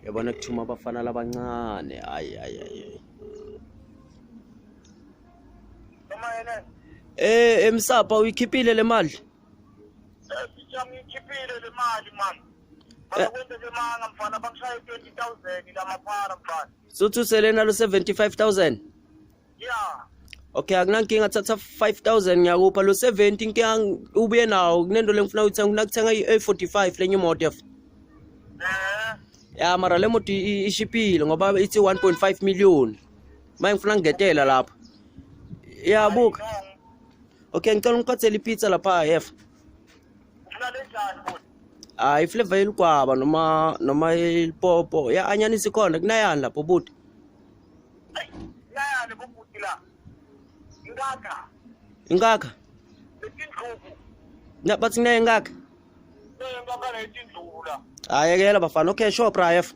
Yabona kuthuma abafana labancane. Hayi hayi hayi. Noma yena Eh emsapha uyikhiphile le mali? Ngiyikhiphile le mali man. Bakwenze ke manga mfana bakushaye 20000 lamaphara mfana. Suthi usele nalo 75000. Yeah. Okay akunankinga thatha 5000 ngiyakupha lo 70 inkinga ubuye nawo kunento lengifuna uyithenga ngifuna kuthenga i-A45 lenye imoto yaf. Eh. Ya mara le moto ishipile ngoba ithi 1.5 million. Manje ngifuna ngingetela lapha. Ya buka. Okay ngicela ungiphathele ipizza lapha yef. Ufuna lenjani bhuti? Hayi iflavor yeligwaba noma ilipopo. Ya anyanisi khona kunayani lapho buti. Nayani bobhuti la. Ngaka. Ingaka? Letindlubu. Na bathi kunaye ingaka? Ngaka letindlubu la. Hayi yekela bafana. Okay sure bra yef.